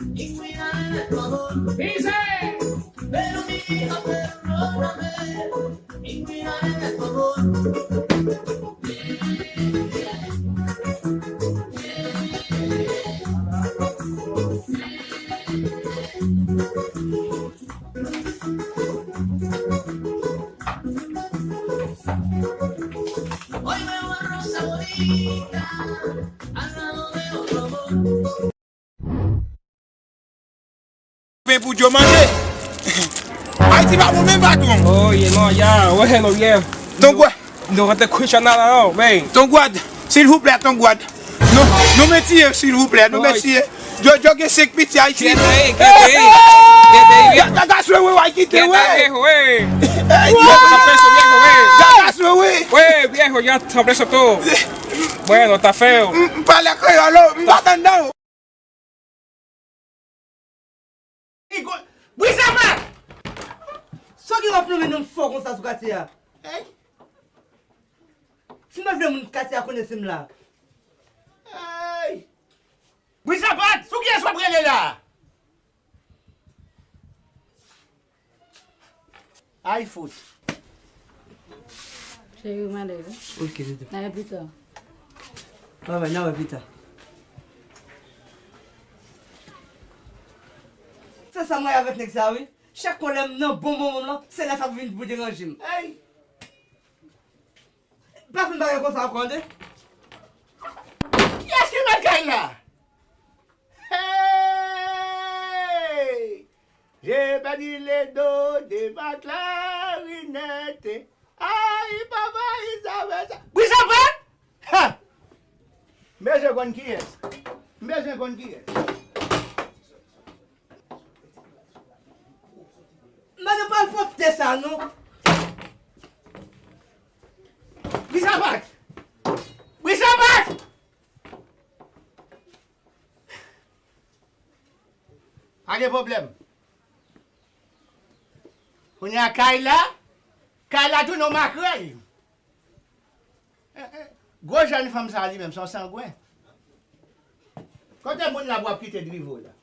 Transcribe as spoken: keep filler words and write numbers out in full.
Easy! Pen pou Djo manje. Ayiti pa bon menm, patwon. Oh, yeah, non, yeah. Wè, non, yeah. Ton gwa. Nou rantre kou chanal la, non, wey. Ton gwad, silvouplè, ton gwad. Nou, nou men tiye, silvouplè, nou men tiye. Djo, Djo gen senk piti Ayiti. Kete, kete, kete, wi. Ga-, ga-, gason, wi, wi, kite, wi. Kete, wi, wi. Ey, Djo, ta fè sou viejo, wi. Ga-, gason, wi. Wi, viejo, yo ta fè sou tou. Bueno, ta fè. M, m pale kreyòl, oh, m pa tande, non. Igo-, Bri Sapat! Sa w gen w ap nonmen nonm fò konsa sou katye a? Ey! Si m pa vle moun katye a konnen se m la. Ey! Bri Sapat! Sou kiyès w ap rele la? Ay, fout. Cheri, ou malè, wi. Ok, tete. N a wè pita. Bye bye, n a wè pita. Se sa m wè avèk nèg sa, wi. Chak kon lè m nan bon moman m lan, se lè sa ap vin pou deranje m. Ey! Pa fin bagay konsa ankò, tande. Kiyès ki mèt kay la? Hey! J'ai perdu le dos de ma clarinette. Ay, papa, Isabel, sa. Bri Sapat! Ha! M bezwen konn kiyès. M bezwen konn kiyès. Mwen nou pa fòte sa, non. Bri Sapat! Bri Sapat! Pa gen pwoblèm. Kounye a kay la, kay la tounen yon makrèl. Eh, eh, gwo jèn fanm sa li menm, se yon sangwen. Kote moun la pou ap kite drive w la?